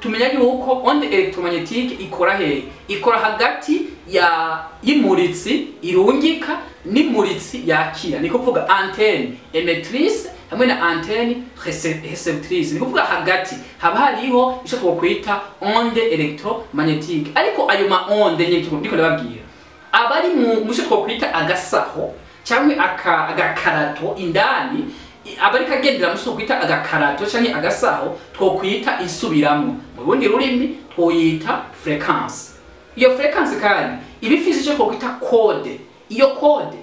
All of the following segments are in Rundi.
Tumenya yuko onde électromagnétique ikora hehe? Ikora hagati ya y'imuritsi irungika n'imuritsi yakira, ni kuvuga antenne émettrice hamwe na antenne réceptrice. Ni kuvuga hagati haba hariho ico twokwita onde électromagnétique. Ariko ayo ma onde nyine ndiko ndababwira aba ari mu cyo twokwita agasaho cyangwa agakarato indani, aba ariko agendera mu cyo twokwita agakarato cyangwa agasaho twokwita insubiramwo, mu rundi rurimi twoyita fréquence. Iyo fréquence kandi iba ifise icyo twokwita code. Iyo code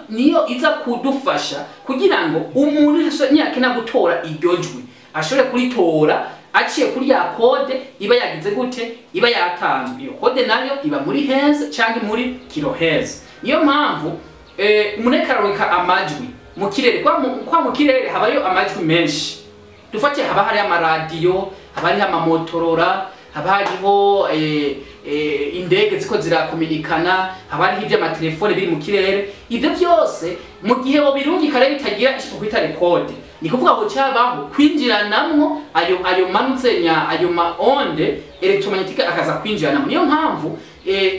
niyo iza kudufasha kugira ngo umuntu niyakena gutora iryo jwi ashobore kuritora aciye kuri ya code iba yagize gute, iba yatanzwe. Iyo code nayo iba muri hertz cyangwa muri kilohertz. Niyo mpamvu umuntu ariko ararungika amajwi mu kirere, kwa mu kirere habayo amajwi menshi. Dufate haba hariho amaradiyo, haba hariho amamotorora, haba hariho indege ziko zirakominikana, haba hariho ivy'amatelefone biri mu kirere. Ivyo byose mu gihe wobirungika rero bitagira ico twita code, ni kuvuga ngo cyabaho kwinjiranamwo ayo manutsenya, ayo ma onde électromagnétique akaza kwinjiranamwo. Niyo mpamvu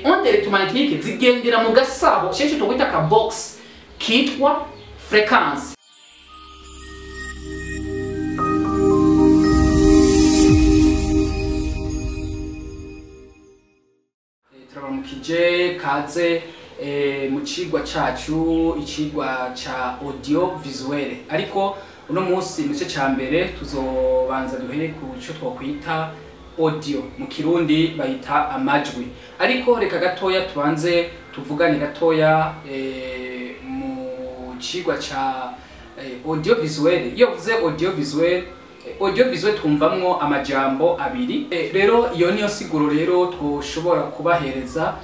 onde électromagnétique zigendera mu gasaho cyo twita ka box kitwa fréquence. Turabaramukije, kaze mu cigwa cacu, icigwa ca audio visuel. Ariko uno munsi mu gice ca mbere tuzobanza duhere ku ico twokwita audio, mu Kirundi bayita amajwi. Ariko reka gatoya tubanze tuvugane gatoya mu cigwa ca audio visuel. Iyo uvuze audio visuel, audio visuel twumvamwo amajambo abiri. Rero iyo niyo siguro rero twoshobora kubahereza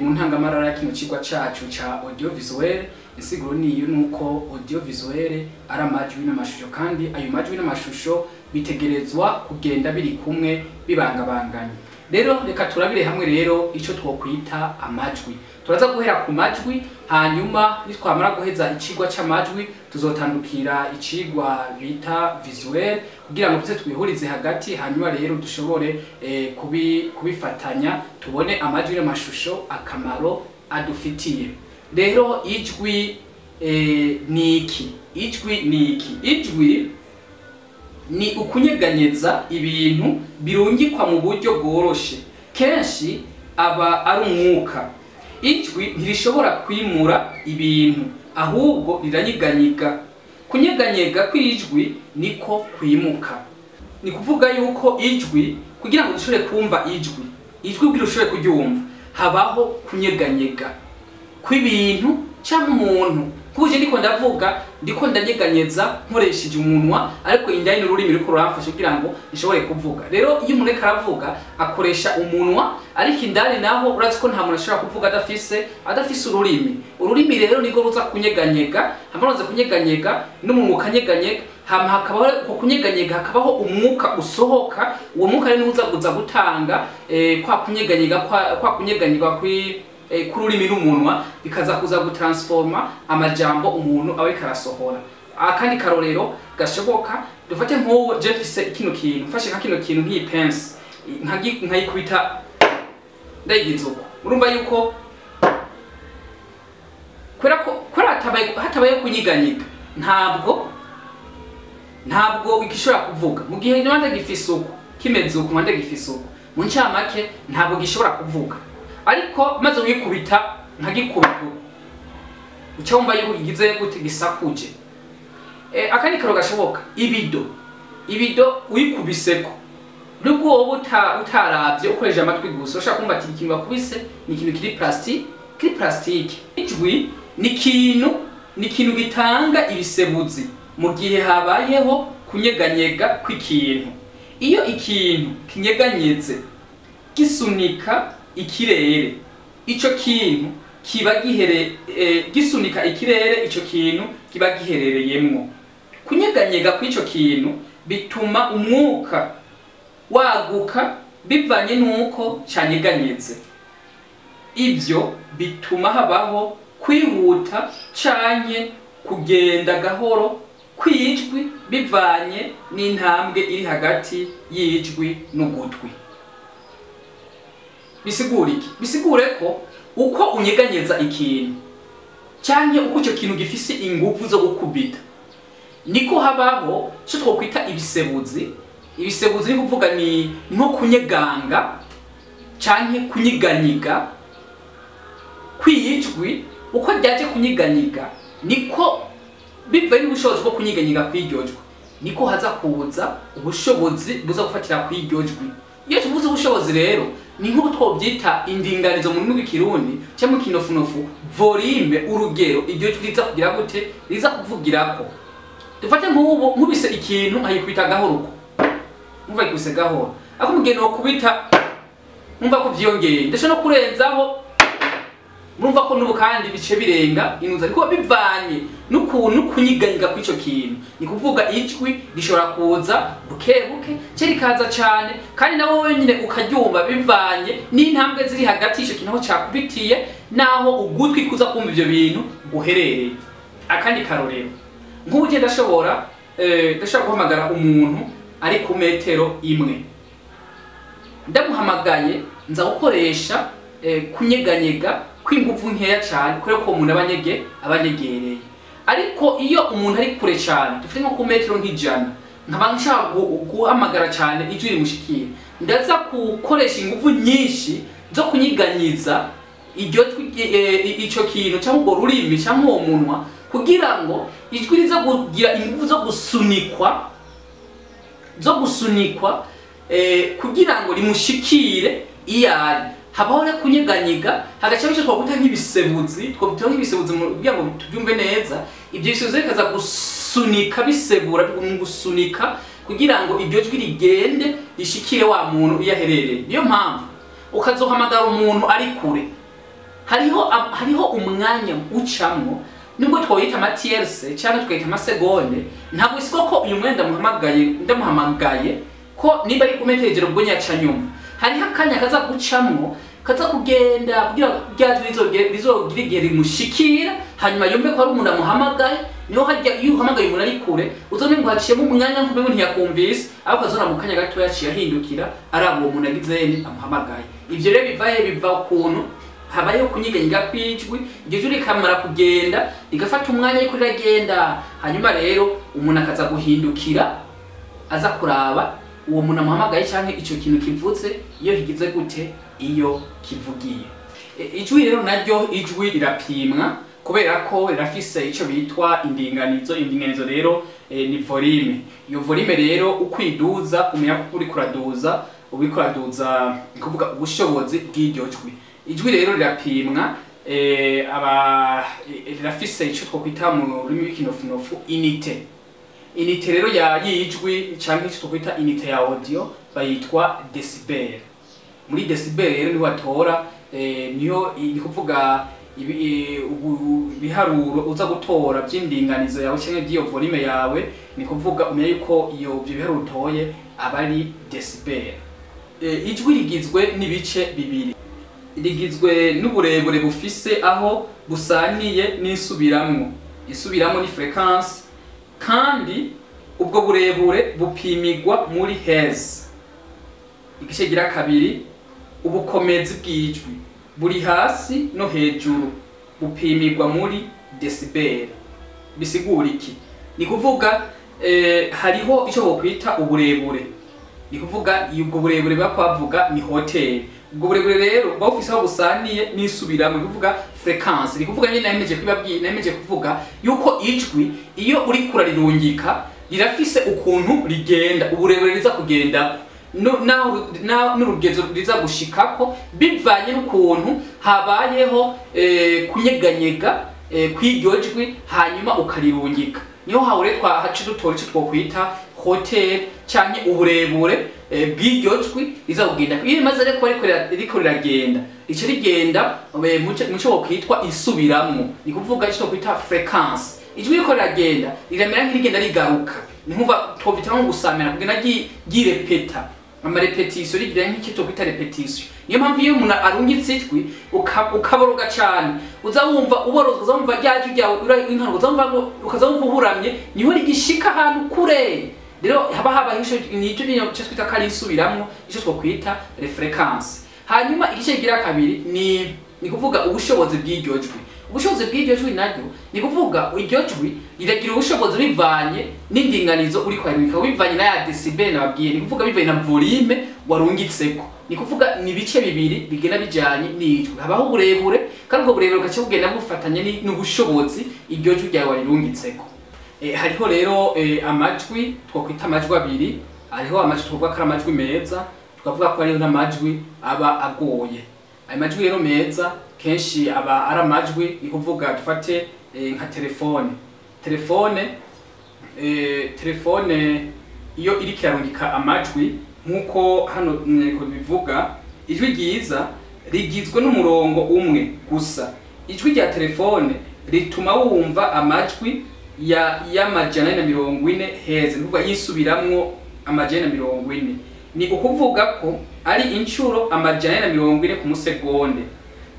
mu ntangamarara ya kino cigwa cacu ca audio visuel. Insiguro niyo nuko audio visuel ari amajwi n'amashusho, kandi ayo majwi n'amashusho bitegerezwa kugenda biri kumwe bibangabanganye. Rero reka turabire hamwe rero ico twokwita amajwi. Turaza guhera ku majwi, hanyuma nitwamara guheza icigwa c'amajwi tuzotandukira icigwa bita visuel kugira ngo tuze twihurize hagati, hanyuma rero dushobore kubifatanya tubone amajwi n'amashusho akamaro adufitiye. Rero ijwi ni iki? Ijwi ni iki? Ijwi ni ukunyeganyeza ibintu birungikwa mu buryo bworoshe, kenshi aba ari umwuka. Ijwi ntirishobora kwimura ibintu, ahubwo riranyiganyiga. Kunyeganyega kw'ijwi niko kwimuka. Ni kuvuga yuko ijwi, kugira ngo dushobore kumva ijwi, ijwi kugira ushobore kuryumva, habaho kunyeganyega kw'ibintu cyangwa umuntu. Kuje ndiko ndavuga, ndiko ndanyeganyeza nkoresheje umunwa, ariko indani n'ururimi ruriko ruramfasha kugira ngo nshobore kuvuga. Rero iyo umuntu ariko aravuga akoresha umunwa, ariko indani naho urazi ko nta muntu ashobora kuvuga adafise ururimi. Ururimi rero niko ruza kunyeganyega, hama ruza kunyeganyega n'umunwa ukanyeganyega, hama hakabaho uko kunyeganyega, hakabaho umwuka usohoka. Uwo mwuka rero uza kuza gutanga kwa kunyeganyega, kwa kunyeganyega k'ururimi n'umunwa, bikaza kuza gutransforma amajambo umuntu aba ariko arasohora. Akandi karorero gashoboka, dufate nk'ubu je mfise kino kintu, mfashe nka kino kintu nk'iyi pense, nkayikubita ndayigize uko, urumva yuko kubera ko hatabaye kunyiganyiga ntabwo igishobora kuvuga. Mu gihe nyuma gifise uko kimeze uko, mwande gifise uko, mu ncamake ntabwo gishobora kuvuga. Ariko maze wikubita nkagikubita uca wumva yuko kigize gute, gisakuje. Akandi karo gashoboka, ibido uyikubiseko, nubwo wowe utaravye ukoresheje amatwi gusa, ushobora kumva ati ikintu bakubise ni ikintu kiri plastique, kiri plastique. Ijwi ni ikintu gitanga ibisebuzi mu gihe habayeho kunyeganyega kw'ikintu. Iyo ikintu kinyeganyeze gisunika ikirere, ico kintu kiba gisunika ikirere, ico kintu kiba giherereyemwo. Kunyeganyega kw'ico kintu bituma umwuka waguka bivanye nuko canyeganyeze. Ivyo bituma habaho kwihuta canke kugenda gahoro kw'ijwi bivanye n'intambwe iri hagati y'ijwi n'ugutwi. Bisigura iki? Bisigure ko uko unyeganyeza ikintu canke uko ico kintu gifise inguvu zo gukubita, niko habaho ico twokwita ibisebuzi. Ibisebuzi ni kuvuga ni nko kunyeganga canke kunyiganyiga kw'ijwi. Uko ryaje kunyiganyiga niko bivaye n'ubushobozi bwo kunyiganyiga kw'iryo jwi, niko haza kuza ubushobozi buza gufatira kw'iryo jwi. Iyo tuvuze ubushobozi rero ni nk'uko twobyita indinganizo mu rurimi rw'ikirundi cyangwa mu kinofunofu volume, urugero iryo jwi riza kugira gute, riza kuvugirako. Dufate nk'ubu nkubise ikintu nkayikubita gahoro uko, nkumva yikubise gahoro, ariko mu gihe nokubita nkumva ko vyiyongeye, ndetse no kurenzaho murumva ko n'ubu kandi bice birenga inuza, ariko bivanye n'ukuntu kunyiganyiga kw'ico kintu. Ni kuvuga ijwi rishobora kuza buke buke cye rikaza cyane, kandi nawe wenyine ukaryumva bivanye n'intambwe ziri hagati y'ico kintu aho cakubitiye naho ugutwi kuza kumva ivyo bintu guherereye. Akandi karorero, nk'ubu je ndashobora guhamagara umuntu ari ku metero imwe, ndamuhamagaye nza gukoresha kunyeganyega kw'inguvu nkeya cyane kubera ko umuntu abanyegereye. Ariko iyo umuntu ari kure cyane, dufite nko ku metero nk'ijana, nkaba nshaka guhamagara cyane ijwi rimushikira, ndaza gukoresha inguvu nyinshi zo kunyiganyiza iryo ico kintu cyangwa urwo rurimi cyangwa uwo munwa, kugira ngo ijwi riza kugira inguvu zo gusunikwa kugira ngo rimushikire iyo ari. Habaho rero kunyiganyiga hagaca bico twakwita nk'ibisebuzi, twakwita nk'ibisebuzi kugira ngo tubyumve neza. Ibyo bisebuzi bikaza gusunika, bisebura mu gusunika kugira ngo iryo jwi rigende rishikire wa muntu iyo aherereye. Niyo mpamvu ukazohamagara umuntu ari kure, hariho umwanya ucamwo, nubwo twoyita amatierse cyangwa tukayita amasegonde, ntabwo isiko ko uyu mwenda ndamuhamagaye ko niba ari ku metero ubwo nyaca nyumva, hariho akanya kaza gucamwo kaza kugenda kugira rya jwi rizogira igihe rimushikira, hanyuma yumve ko ari umuntu amuhamagaye. Niho hajya iyo uhamagaye umuntu ari kure uzone ngo haciyemo umwanya nk'uko ntiyakumvise, ariko azona mu kanya gato yaciye ahindukira araba uwo muntu agize amuhamagaye. Ivyo rero bivahe biva ukuntu habayeho kunyiganyiga kw'ijwi, iryo jwi rikamara kugenda rigafata umwanya ariko riragenda, hanyuma rero umuntu akaza guhindukira aza kuraba uwo muntu amuhamagaye canke ico kintu kivutse iyo kigize gute, iyo kivugiye. Ijwi rero naryo ijwi rirapimwa kubera ko rirafise ico bitwa indinganizo. Indinganizo rero ni volume. Iyo volume rero ukwiduza umenya ko uri kuraduza, uri kuraduza kuvuga ubushobozi bw'iryo jwi. Ijwi rero rirapimwa, rirafise ico twokwita mu rurimi rw'ikinofunofu unité. Unité rero ya y'ijwi canke ico twokwita unité ya audio bayitwa decibel. Muri decibel rero niho batora, niho ni kuvuga ibiharuro uza gutora by'indinganizo yawe canke by'iyo volume yawe, ni kuvuga umenya yuko iyo ivyo biharuro utoye aba ari decibel. Ijwi rigizwe n'ibice bibiri, rigizwe n'uburebure bufise aho busaniye n'isubiramwo. Isubiramwo ni frequence, kandi ubwo burebure bupimirwa muri hertz. Igice gira kabiri, ubukomezi bw'ijwi buri hasi no hejuru bupimirwa muri decibel. Bisigura iki? Ni kuvuga hariho ico bokwita uburebure, ni kuvuga ubwo burebure bakwavuga ni hoteli. Ubwo burebure rero bufise aho busaniye n'isubiramwo, ni kuvuga frequence. Ni kuvuga nyine nahemeje kwibabwiye, nahemeje kuvuga yuko ijwi iyo uri kurarirungika rirafise ukuntu rigenda, uburebure riza kugenda n'urugezo riza gushikako bivanye n'ukuntu habayeho kunyeganyega kw'iryo jwi, hanyuma ukarirungika. Niho haure twahaca dutora ico twokwita hotel canke uburebure bw'iryo jwi riza kugenda. Iyo rimaze rero kuba riko riragenda, rica rigenda muco wokwitwa isubiramwo, ni kuvuga ico twokwita frequence. Ijwi riko riragenda riramera nk'irigenda rigaruka, ni nkuva twovyita nko gusamira, kugenda ryirepeta. Ama répétition rigira nk'icyo twita répétition. Niyo mpamvu iyo umuntu arungitse ijwi ukaboroga cyane, uza wumva uboroga, uza wumva rya jwi ryawe inkango, uza wumva ngo ukaza wumva uhuramye, niho rigishika ahantu kure. Rero haba habaho ico nicyo nyine cyo twita ko ari isubiramwo, ico twokwita fréquence. Hanyuma igice kigira kabiri ni kuvuga ubushobozi bw'iryo jwi. Ubushobozi bw'iryo jwi naryo ni kuvuga iryo jwi riragira ubushobozi bivanye n'indinganizo uri kwarungika, bivanye na ya décibel nababwiye, ni kuvuga bivanye na volume warungitseko. Ni kuvuga ni ibice bibiri bigenda bijanye n'ijwi. Habaho uburebure, kandi ubwo burebure bugaca bugenda bufatanye n'ubushobozi iryo jwi ryawe warirungitseko. Hariho rero amajwi twokwita amajwi abiri. Hariho amajwi twovuga ko ari amajwi meza, tukavuga ko hariho n'amajwi aba agoye. Ayo majwi rero meza kenshi aba ari amajwi, ni kuvuga dufate nka telefone. Telefone iyo iriko irarungika amajwi, nk'uko hano niko bivuga, ijwi ryiza rigizwe n'umurongo umwe gusa. Ijwi rya telefone rituma wumva amajwi ya y'440 hertz, ni kuvuga yisubiramwo 440. Ni ukuvuga ko ari inshuro 440 ku musegonde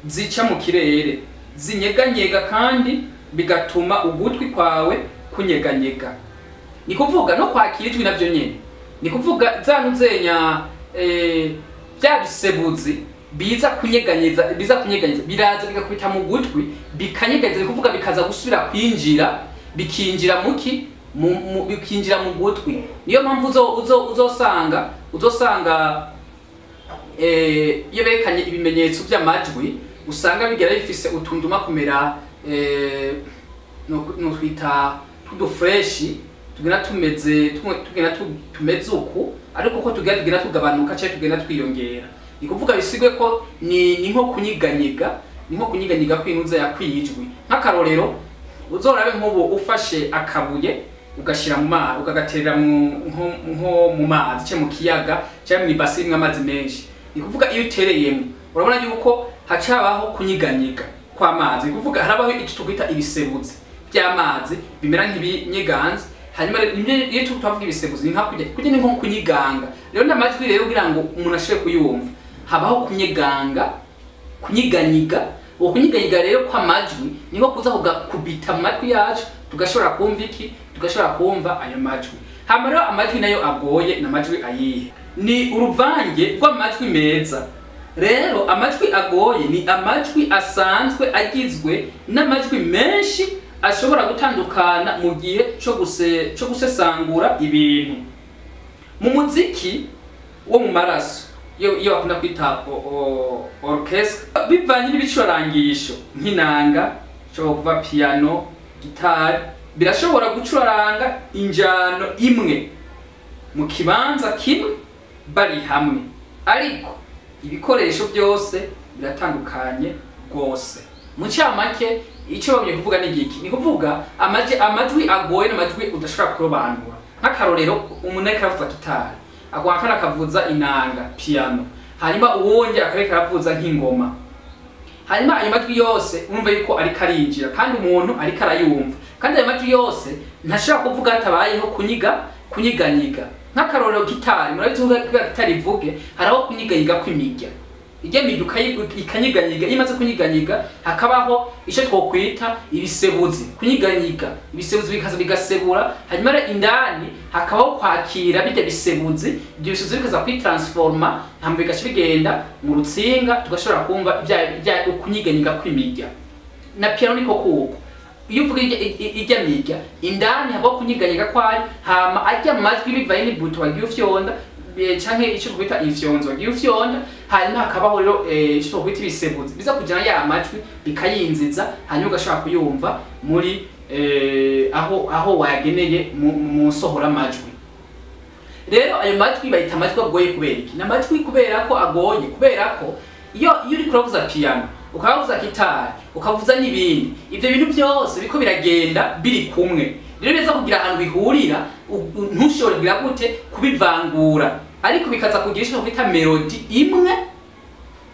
zica mu kirere zinyeganyega, kandi bigatuma ugutwi kwawe kunyeganyega. Ni kuvuga no kwakira ijwi navyo nyene, ni kuvuga za nuzenya bya bisebuzi biza kunyeganyeza biraza bigakubita mu gutwi bikanyeganyeza, ni kuvuga bikaza gusubira kwinjira, bikinjira muki bikinjira mu gutwi. Niyo mpamvu uzosanga iyo berekanye ibimenyetso by'amajwi usanga bigera bifise utunduma kumera no twita tudu flèche, tugenda tumeze tugenda tumeze uku, ariko uko tugenda tugabanuka cyangwa tugenda twiyongera. Ni kuvuga bisigwe ko ni nko kunyiganyiga kwinuza ya kwijwi. Nk'akarorero, uzorabe nk'ubu ufashe akabuye ugashira mu mazi, ukagaterera nko mu mazi cyangwa mu kiyaga cyangwa mu ibasi irimwo amazi menshi, ni kuvuga iyo utereyemo urabona yuko hacabaho kunyiganyiga kw'amazi. Ni kuvuga harabaho icyo twita ibisebuzi by'amazi bimera nk'ibinyiganza. Hanyuma rero iyo tuvuga ibisebuzi ni nka kurya ni nko kunyiganga. Rero n'amajwi rero kugira ngo umuntu ashobore kuyumva habaho kunyiganga, kunyiganyiga. Uko kunyiganyiga rero kw'amajwi niko kuza kugakubita mu matwi yacu, tugashobora kumva iki? Tugashobora kumva ayo majwi. Hama rero amajwi nayo agoye ni amajwi ayihe? Ni uruvange rw'amajwi meza. Rero amajwi agoye ni amajwi asanzwe agizwe n'amajwi menshi ashobora gutandukana mu gihe co gusesangura ibintu mu muziki wo mu maraso, iyo bakunda kwita orchestre, bivanye n'ibicurangisho nk'inanga, ishobora kuva piano, gitari, birashobora gucuranga injano imwe mu kibanza kimwe bari hamwe, ariko ibikoresho byose biratandukanye rwose. Mu ncamake, icyo bagumye kuvuga ni igiki? Ni kuvuga amajwi agoye n'amajwi udashobora kurobanura. Nk'akarorero, umuntu ariko aravuza gitari, akaba akavuza inanga, piano, hanyuma uwundi akareka aravuza nk'ingoma. Hanyuma ayo majwi yose urumva yuko ariko arinjira kandi umuntu ariko arayumva, kandi ayo majwi yose ntashobora kuvuga hatabayeho kunyiganyiga. Nk'akarorero, gitari, murabizi ko gitari ivuge haraho kunyiganyiga kw'imirya. Ijya mirya ikanyiganyiga, iyo imaze kunyiganyiga hakabaho icyo twokwita ibisebuzi, kunyiganyiga, ibisebuzi bikaza bigasebura. Hanyuma rero indani hakabaho kwakira bijya bisebuzi, ibyo bisebuzi bikaza kwitransforma, hanyuma bigaca bigenda mu rutsinga, tugashobora kumva ibya ukunyiganyiga kw'imirya. Na piano niko kuko iyo uvuga ijya mirya, indani habaho kunyiganyiga kwayo, hama ajya majwi bivaye n'ibuto wagiye ufyonda, canke icyo twita ifyonzo wagiye ufyonda. Hanyuma hakabaho rero icyo twita ibisebuzi biza kujana ya majwi bikayinziza, hanyuma ugashobora kuyumva muri aho wayageneye mu nsohora majwi. Rero ayo majwi bayita amajwi agoye kubera iki? Ni amajwi kubera ko agoye, kubera ko iyo uriko uravuza piano, ukavuza gitari, ukavuza n'ibindi, ivyo bintu byose biriko biragenda biri kumwe. Rero biza kugira ahantu bihurira, ntushobore kugira gute kubivangura, ariko bikaza kugira icyo twita mélodie imwe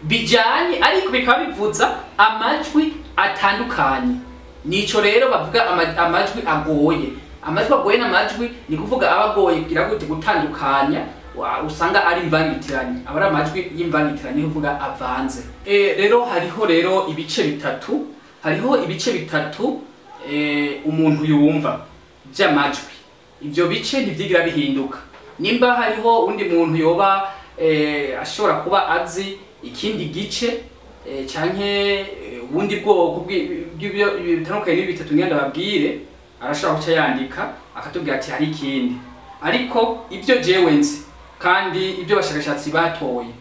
bijanye, ariko bikaba bivuza amajwi atandukanye. Nico rero bavuga amajwi agoye. Amajwi agoye n'amajwi ni kuvuga aba agoye kugira gute? Gutandukanya. Usanga ari imvangitiranye, aba ari amajwi y'imvangitiranye, uvuga avanze. Rero hariho rero ibice bitatu, hariho ibice bitatu umuntu yumva by'amajwi. Ibyo bice ntivyigira bihinduka. Nimba hariho undi muntu yoba ashobora kuba azi ikindi gice canke ubundi bwoko bw'ibyo bitandukanye n'ibi bitatu ngenda babwire, arashobora guca yandika akatubwira ati hari ikindi. Ariko ibyo jewe nzi kandi ibyo bashakashatsi batoye,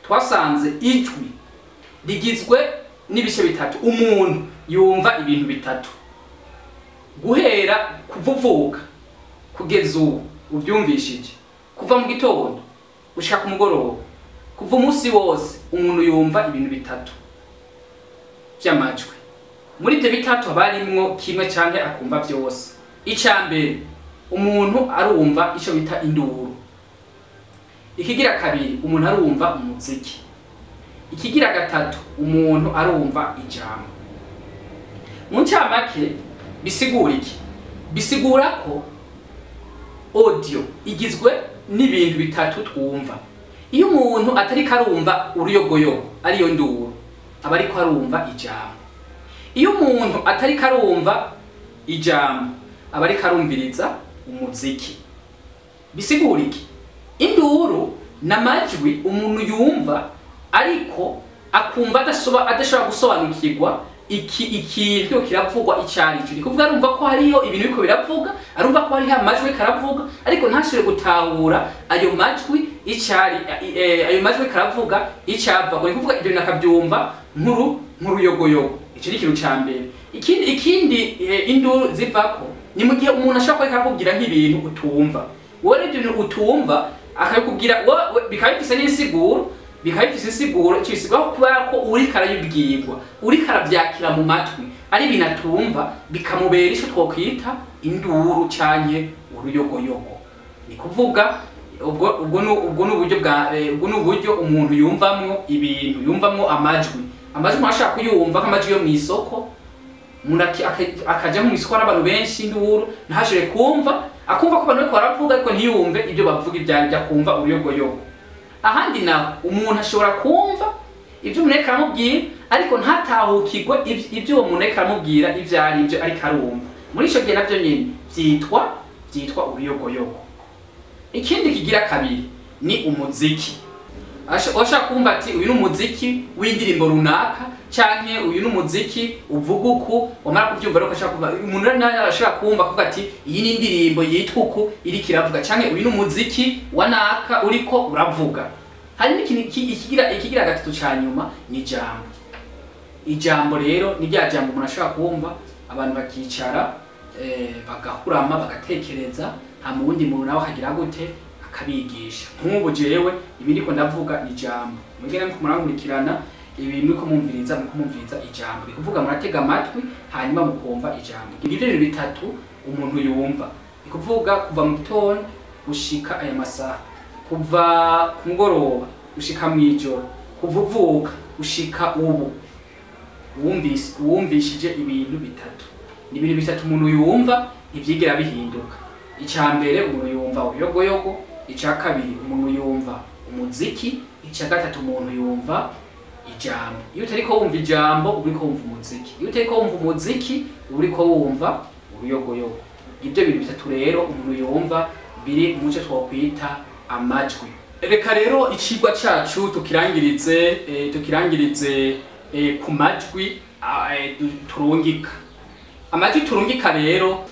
twasanze ijwi rigizwe n'ibice bitatu. Umuntu yumva ibintu bitatu guhera kuvuvuka kugeza ubu ubyumvishije, kuva mu gitondo gushika ku mugoroba, kuva umunsi wose umuntu yumva ibintu bitatu by'amajwi. Muri ibyo bitatu haba harimwo kimwe canke akumva byose. Icya mbere, umuntu arumva ico bita induru. Ikigira kabiri, umuntu arumva umuziki. Ikigira gatatu, umuntu arumva ijambo. Mu ncamake bisigura iki? Bisigura ko audio igizwe n'ibintu bitatu twumva. Iyo umuntu atariko arumva uruyogoyogo, ariyo nduru, aba ariko arumva ijambo. Iyo umuntu atariko arumva ijambo, aba ariko arumviriza umuziki. Bisigura iki? Induru n'amajwi umuntu yumva ariko akumva adashobora gusobanukirwa ikintu kiravugwa icari cyo. Ni kuvuga arumva ko hariyo ibintu biriko biravuga, arumva ko hariho amajwi karavuga, ariko ntashobore gutahura ayo majwi icari, ayo majwi karavuga icava. Ni kuvuga ibyo bintu akabyumva nk'uruyogoyogo. Ico ni ikintu ca mbere. Ikindi induru zivako ni mu gihe umuntu ashobora kuba arakubwira nk'ibintu utumva. Wowe rero ibyo bintu utumva akabikubwira bikaba bifise n'insiguro, bikaba bifise insiguro. Ico bisigura kubera ko uriko arabibwirwa, uriko aravyakira mu matwi ari ibintu atumva, bikamubera ico twokwita induru canke uruyogoyogo. Ni kuvuga ubwo n'uburyo bwa ubwo n'uburyo umuntu yumvamwo ibintu, yumvamwo amajwi. Amajwi umuntu ashaka kuyumva nk'amajwi yo mw'isoko, umuntu akaja mu isoko n'abantu benshi, induru ntashobore kumva, akumva ko abantu bariko baravuga ariko ntiyumve ibyo bavuga ibyo aribyo, akumva uruyogoyogo. Ahandi naho umuntu ashobora kumva ibyo umuntu ariko aramubwira ariko ntatahukirwe ibyo uwo muntu ariko aramubwira ibyo aribyo ariko arumva. Muri ico gihe navyo nyene vyitwa uruyogoyogo. Ikindi kigira kabiri ni umuziki. Ashobora kumva ati uyu ni umuziki w'indirimbo runaka, canke uyu ni umuziki uvuga uku. Wamara kuvyumva rero ukashaka kumva, umuntu nawe arashobora kumva kuvuga ati iyi ni indirimbo yitwa uku iriko iravuga, canke uyu ni umuziki wa naka uriko uravuga. Hari n'ikintu ikigira gatatu ca nyuma ni ijambo. Ijambo rero ni rya jambo umuntu ashobora kumva, abantu bakicara bagahurama bagatekereza, hama uwundi muntu nawe akagira gute akabigisha. Nk'ubu jewe ibi ndiko ndavuga ni ijambo, mwigene muko murankurikirana ibi muriko mumviriza, muko mumviriza ijambo. Ni kuvuga muratega amatwi hanyuma mukumva ijambo. Ibyo bintu bitatu umuntu yumva, ni kuvuga kuva mu gitondo gushika aya masaha, kuva ku mugoroba gushika mw'ijoro, kuva uvuka gushika ubu, wumvishije ibintu bitatu. Ni ibintu bitatu umuntu yumva ntivyigera bihinduka. Ica mbere umuntu yumva uruyogoyogo, ica kabiri umuntu yumva umuziki, ica gatatu umuntu yumva ijambo. Iyo utariko wumva ijambo uriko wumva umuziki, iyo utariko wumva umuziki uriko wumva uruyogoyogo. Ibyo bintu bitatu rero umuntu yumva biri mu cyo twokwita amajwi. Reka rero icigwa cacu tukirangirize ku majwi turungika. Amajwi turungika rero,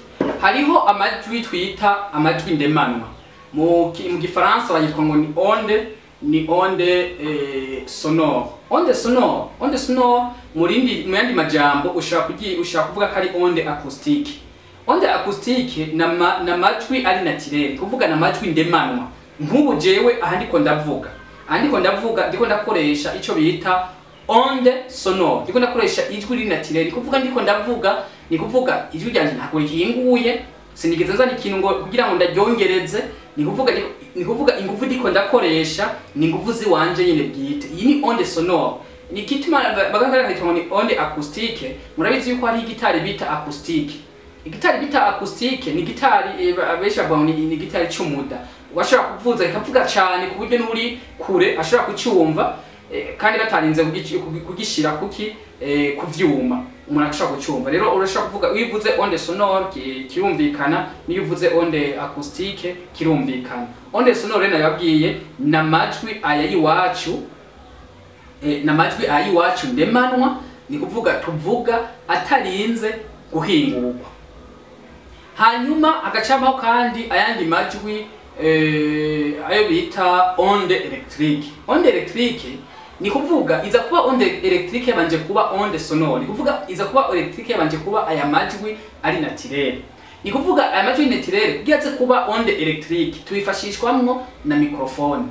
hariho amajwi twita amajwi ndemanwa. Mu gifaransa bayitwa ngo ni onde, ni onde sonore. Onde sonore, onde sonore mu yandi majambo ushobora kuvuga ko ari onde acoustique. Onde acoustique na majwi ari naturel, kuvuga na majwi ndemanwa. Nk'ubu jewe aha ndiko ndavuga, ndiko ndakoresha ico bita onde sonore, ndiko ndakoresha ijwi riri naturel, kuvuga ndiko ndavuga, ni kuvuga ijwi ryanje ntabwo rihinguye, sinigeze nzana ikintu ngo kugira ngo ndaryongereze, ni kuvuga ingufu ndiko ndakoresha ni ingufu ziwanje nyene bwite. Iyi ni onde sonore. Ni kituma bagakarira ngo ni onde acoustique. Murabizi yuko hari gitari bita acoustique. Igitari bita acoustique ni gitari abenshi bavuga ni gitari c'umuda. Washobora kuvuza ikavuga cyane ku buryo n'uri kure ashobora kucyumva, kandi batarinze kugishira kuki ku vyuma, umuntu ashobora kucyumva. Rero urashobora kuvuga, iyo uvuze onde sonore kirumvikana, n'iyo uvuze onde acoustique kirumvikana. Onde sonore nayabwiye n'amajwi aya y'iwacu, n'amajwi aya y'iwacu ndemanwa, ni kuvuga tuvuga atarinze guhingurwa. Hanyuma agacabaho kandi ayandi majwi, ayo bita onde électrique. Onde électrique ni kuvuga iza kuba onde électrique yabanje kuba onde sonore, ni kuvuga iza kuba électrique yabanje kuba aya majwi ari naturel. Ni kuvuga aya majwi naturel kugira aze kuba onde électrique tubifashishwamwo na microphone.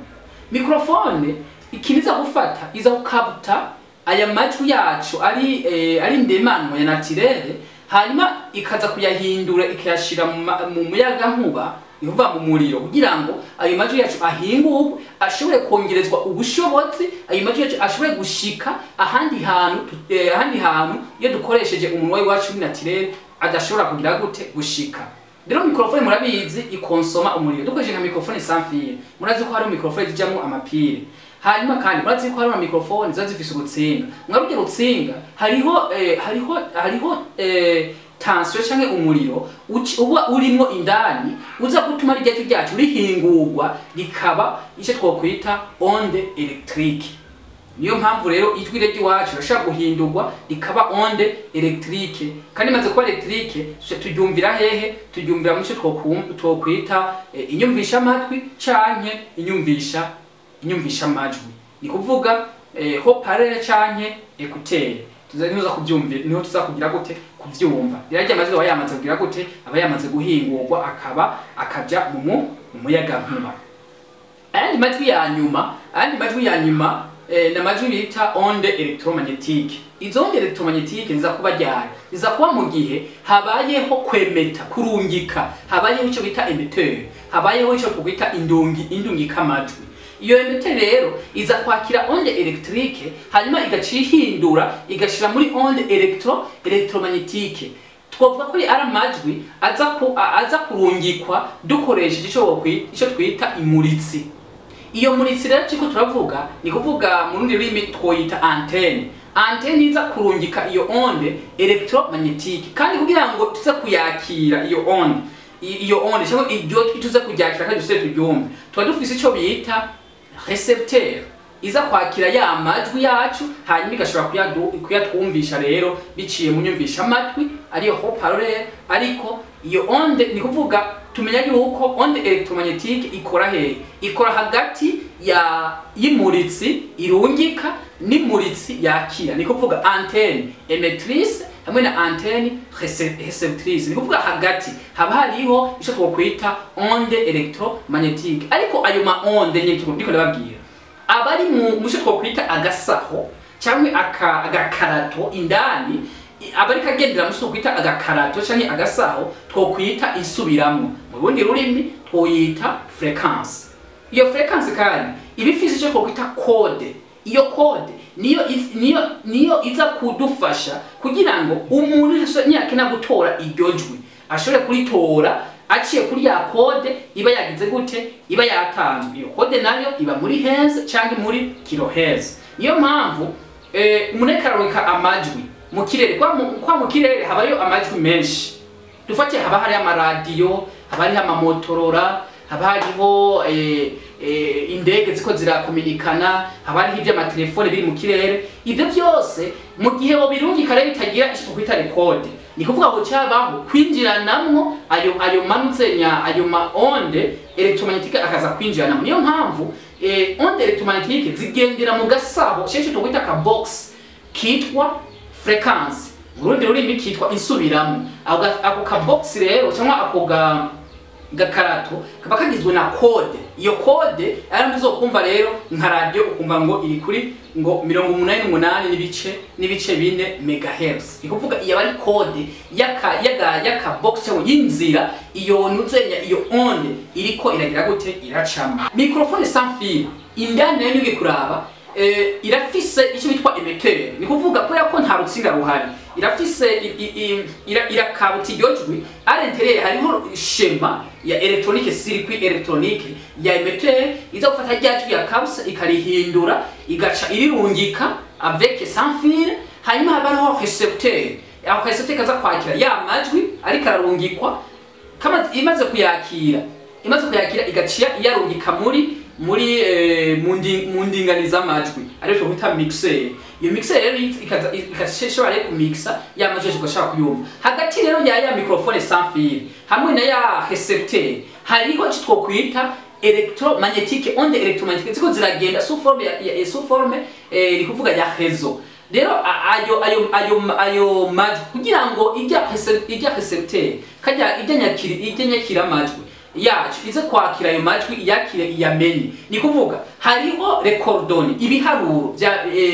Microphone ikiniza gufata, iza gukapta aya majwi yacu ari ndemanwa ya naturel, hanyuma ikaza kuyahindura ikayashira mu muyaga nkuba, ivuva mu muriro, kugira ngo ayo majwi yacu ahingurwe, ashobore kongerezwa ubushobozi, ayo majwi yacu ashobore gushika ahandi hantu, ahandi hantu iyo dukoresheje umunwa wacu naturel adashobora kugira gute gushika. Rero microphone murabizi ikonsoma umuriro. Dukoresheje nka microphone sans fil, murazi ko hari microphone zijamwo amapire. Hanyuma kandi murazi ko hari microphone ziba zifise urutsinga. Mwarubye rutsinga hariho tension canke umuriro uba urimwo indani uza gutuma rirya jwi ryacu rihingurwa rikaba icyo twokwita onde électrique. Niyo mpamvu rero ijwi ry'iwacu rirashobora guhindurwa rikaba onde électrique, kandi imaze kuba électrique turyumvira hehe? Turyumvira mu cyo twokwita inyumvisha amatwi canke inyumvisha amajwi, ni kuvuga haut-parleur canke écouteur. Tuza kubyumvira, niho tuza kugira gute kuvyumva. Rero arya majwi aba yamaze kugira gute, aba yamaze guhingurwa akaba akaja mu muyaga nkuba. Ayandi majwi ya nyuma na majwi bita onde électromagnétique. Izo onde électromagnétique ziza kuba ryari? Ziza kuba mu gihe habayeho kwemeta, kurungika, habayeho ico bita émetteur, habayeho ico twita indungika majwi. Iyo émetteur rero iza kwakira onde électrique, hanyuma igaca ihindura igashira muri onde électromagnétique. Twavuga ko ari amajwi aza kurungikwa dukoresheje ico twita imuritsi. Iyo muritsi rero turiko turavuga, ni kuvuga mu rundi rurimi twoyita antenne. Antenne iza kurungika iyo onde électromagnétique, kandi kugira ngo tuze kuyakira iyo onde, iyo onde cyangwa iryo tuze kuryakira kandi dusubire turyumve, tuba dufise ico bita récepteur iza kwakira ya majwi yacu, hanyuma igashobora kuyatwumvisha rero biciye mu nyumvisha amatwi, ariyo haut-parleur. Ariko iyo onde, ni kuvuga tumenya yuko onde électromagnétique ikora hehe? Ikora hagati ya y'imuritsi irungika n'imuritsi yakira, ni kuvuga antenne émettrice hamwe na antenne réceptrice. Ni kuvuga hagati haba hariho ico twokwita onde électromagnétique. Ariko ayo ma onde nyine ndiko ndababwira aba ari mu cyo twokwita agasaho cyangwa agakarato indani, aba ariko agendera mu cyo twokwita agakarato cyangwa agasaho twokwita insubiramwo, mu rundi rurimi twoyita fréquence. Iyo fréquence kandi iba ifise icyo twokwita code. Iyo code niyo iza kudufasha kugira ngo umuntu niyakena gutora iryo jwi ashobore kuritora aciye kuri ya code iba yagize gute, iba yatanzwe. Iyo code nayo iba muri hertz cyangwa muri kilohertz. Niyo mpamvu umuntu ariko ararungika amajwi mu kirere, kwa mu kirere habayo amajwi menshi. Dufate haba hariho amaradiyo, haba hariho amamotorora, haba hariho indege ziko zirakominikana, haba hariho ivy'amatelefone biri mu kirere. Ibyo byose mu gihe wobirungika rero bitagira icyo twita code, ni kuvuga ngo cyabaho kwinjiranamwo ayo manuzenya, ayo ma onde électromagnétique akaza kwinjiranamwo. Niyo mpamvu onde électromagnétique zigendera mu gasaho cyo twita ka box kitwa fréquence, mu rundi rurimi kitwa insubiramo. Ako ka box rero cyangwa ako ga gakarato kaba kagizwe na code. Iyo code ari uzokumva rero nka radio, ukumva ngo iri kuri ngo 88 n'ibice 4 megahertz. Ni kuvuga iyo ari code yaka box cyangwa y'inzira iyo nuzenya iyo onde iriko iragira gute, iracamo. Microphone sans fil indani nayo ugiye kuraba. Irafise icyo bitwa émetteur. Ni kuvuga kubera ko nta rutsinga ruhari, irafise irakabuta iryo jwi. À l'intérieur hariho schéma ya électronique, circuit électronique ya émetteur iza gufata rya jwi ya kabuse, ikarihindura, igaca irirungika avec sans fil. Hanyuma haba hariho récepteur. Ako récepteur kaza kwakira ya majwi ariko ararungikwa. Kama imaze kuyakira, igaciya iyarungika muri mu ndinganiza amajwi, ariyo twita mixer. Iyo mixer rero ikaza ikashobora rero kumixa ya majwi, ugashobora kuyumva. Hagati rero ya microphone sans fil hamwe na ya récepteur hariho icyo twokwita électromagnétique, onde électromagnétique ziko ziragenda sous forme ya sous forme ni kuvuga ya réseau. Rero ayo majwi, kugira ngo ijya récepteur kajya ijya nyakira amajwi yacu ize kwakira ayo majwi, iyakire, iyamenye, ni kuvuga hariho les coordonnées, ibiharuro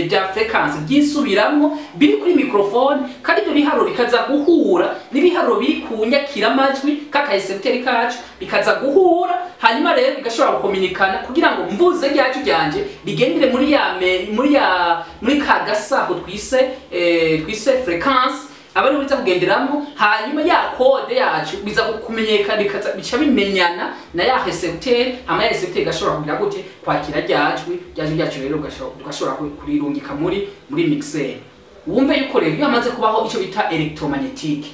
bya fréquence byisubiramwo biri kuri microphone, kandi ibyo biharuro bikaza guhura n'ibiharuro biri ku nyakira amajwi kaka récepteur kacu, bikaza guhura. Hanyuma rero bigashobora gukominikana kugira ngo mvuze ryacu ryanje rigendere muri ya me, muri ya muri ka gasaho twise fréquence, aba ariho biza kugenderamo. Hanyuma ya code yacu biza kumenyekana, bikaza bica bimenyana na ya récepteur. Hama ya récepteur igashobora kugira gute? Kwakira ryajwi ryajwi ryacu. Rero tugashobora kurirungika muri mixer. Wumve yuko rero iyo hamaze kubaho icyo bita électromagnétique,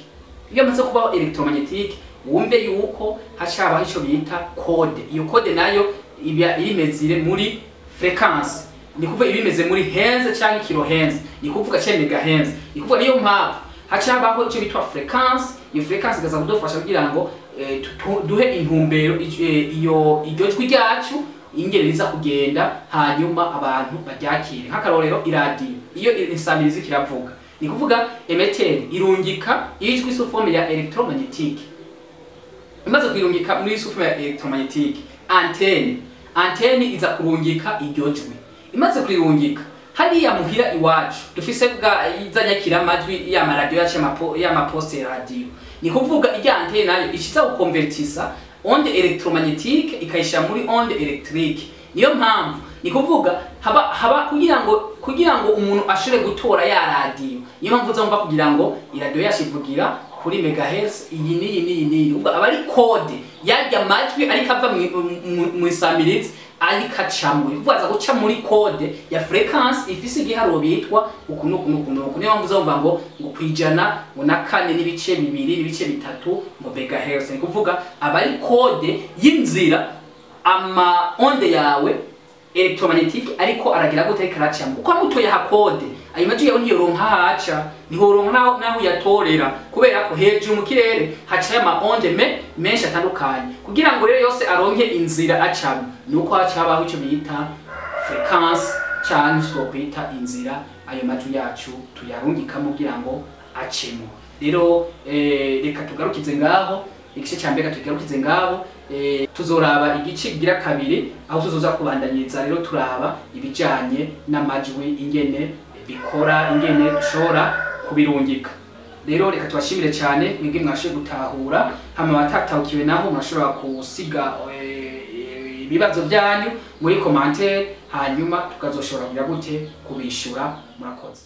iyo hamaze kubaho électromagnétique, wumve yuko hacabaho icyo bita code. Iyo code nayo iba irimezire muri fréquence, ni kuvuga ibimeze muri hertz cyangwa kilohertz, ni kuvuga cya megahertz. Ni kuvuga niyo mpamvu haca habaho icyo bitwa fréquence. Iyo fréquence igaza kudufasha kugira ngo duhe intumbero iyo iryo jwi ryacu ingene riza kugenda, hanyuma abantu baryakire. Nk'akarorero, iradiyo iyo insamirizi kiravuga, ni kuvuga émetteur irungika ijwi sous forme ya électromagnétique. Imaze kwirungika muri sous forme ya électromagnétique, antenne iza kurungika iryo jwi. Imaze kurirungika hariya muhira iwacu dufise bwa izanyakira amajwi ya maradiyo yacu, y'ama poste radio, ni kuvuga irya antenne nayo ikiza gukonvertisa onde électromagnétique ikayishira muri onde électrique. Niyo mpamvu ni kuvuga haba kugira ngo umuntu ashobore gutora ya radiyo. Niyo mpamvu uzumva kugira ngo iradiyo yacu ivugira kuri megahertz iyi n'iyi n'iyi n'iyi. Ubwo aba ari code yarya majwi ariko ava mu isamirizi, ariko acamwo, ni kuvuga aza guca muri code ya fréquence ifise igiharuro bitwa uku n'uku n'uku n'uku. Niyo mpamvu uzumva ngo 104.2.3 ngo megahertz. Ni kuvuga aba ari code y'inzira ama onde yawe électromagnétique ariko aragira gute? Ariko aracamo. Uko amutoye ha code, ayo majwi yawe ntiyoronka haca, ntihoronka naho uyatorera, kubera ko hejuru mu kirere hacayo ama onde menshi atandukanye. Kugira ngo rero yose aronke inzira acamo, nuko haca habaho ico bita fréquence, canke twokwita inzira ayo majwi yacu tuyarungikamo kugira ngo acemo. Rero reka tugarukize ngaho igice cya mbere, tugarukize ngaho. Tuzoraba igice kigira kabiri, aho tuzoza kubandanyiriza rero turaba ibijanye n'amajwi, ingene bikora, ingene dushobora kubirungika. Rero reka tubashimire cyane mwebwe mwashoboye gutahura. Hama abatatahukiwe naho mwashobora gusiga ibibazo byanyu muri commentaire, hanyuma tukazoshobora kugira gute? Kubishura. Murakoze.